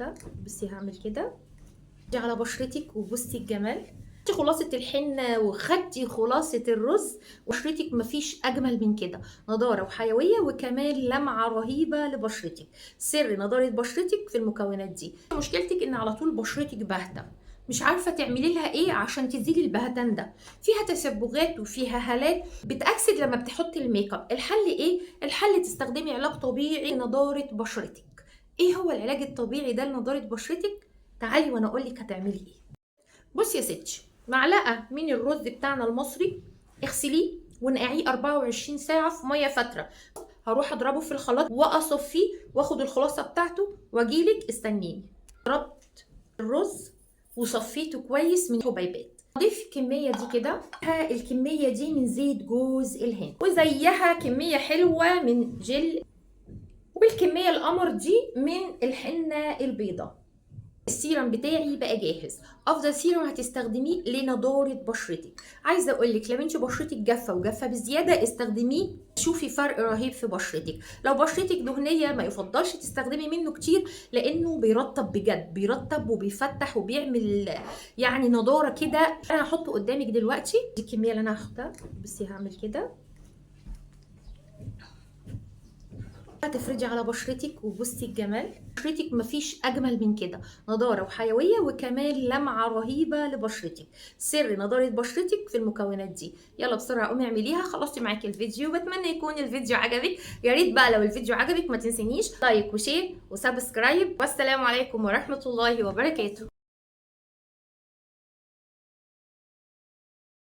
هاخدها. بصي هعمل كده دي على بشرتك وبصي الجمال. خلاصة الحنة وخدتي خلاصة الرز، بشرتك مفيش أجمل من كده، نضارة وحيوية وكمان لمعة رهيبة لبشرتك. سر نضارة بشرتك في المكونات دي. مشكلتك إن على طول بشرتك باهتة، مش عارفة تعملي لها إيه عشان تزيلي البهتان ده، فيها تسبغات وفيها هالات بتأكسد لما بتحطي الميك اب. الحل إيه؟ الحل تستخدمي علاج طبيعي لنضارة بشرتك. إيه هو العلاج الطبيعي ده لنضارة بشرتك؟ تعالي وأنا أقول لك هتعملي إيه. بصي يا ستي، معلقة من الرز بتاعنا المصري اغسليه ونقعيه 24 ساعة في مية فاترة. هروح اضربه في الخلاط واصفيه واخد الخلاصة بتاعته واجيلك. استنيني. ضربت الرز وصفيته كويس من حبيبات. اضيف الكمية دي كده، الكمية دي من زيت جوز الهند، وزيها كمية حلوة من جل، والكمية القمر دي من الحنة البيضاء. السيرم بتاعي بقى جاهز. افضل سيرم هتستخدميه لنضاره بشرتك. عايزه اقول لك لو انت بشرتك جافة وجافه بزيادة استخدميه، شوفي فرق رهيب في بشرتك. لو بشرتك دهنية ما يفضلش تستخدمي منه كتير، لانه بيرطب بجد، بيرطب وبيفتح وبيعمل يعني نضاره كده. انا هحطه قدامك دلوقتي. دي الكمية اللي انا هاخدها. بصي هعمل كده، هتفردي على بشرتك وبصي الجمال. بشرتك مفيش اجمل من كده، نضاره وحيوية وكمان لمعة رهيبة لبشرتك. سر نضاره بشرتك في المكونات دي. يلا بسرعة قومي اعمليها. خلصتي معاكي الفيديو، بتمنى يكون الفيديو عجبك. يا ريت بقى لو الفيديو عجبك ما تنسينيش like و share و subscribe. والسلام عليكم ورحمة الله وبركاته.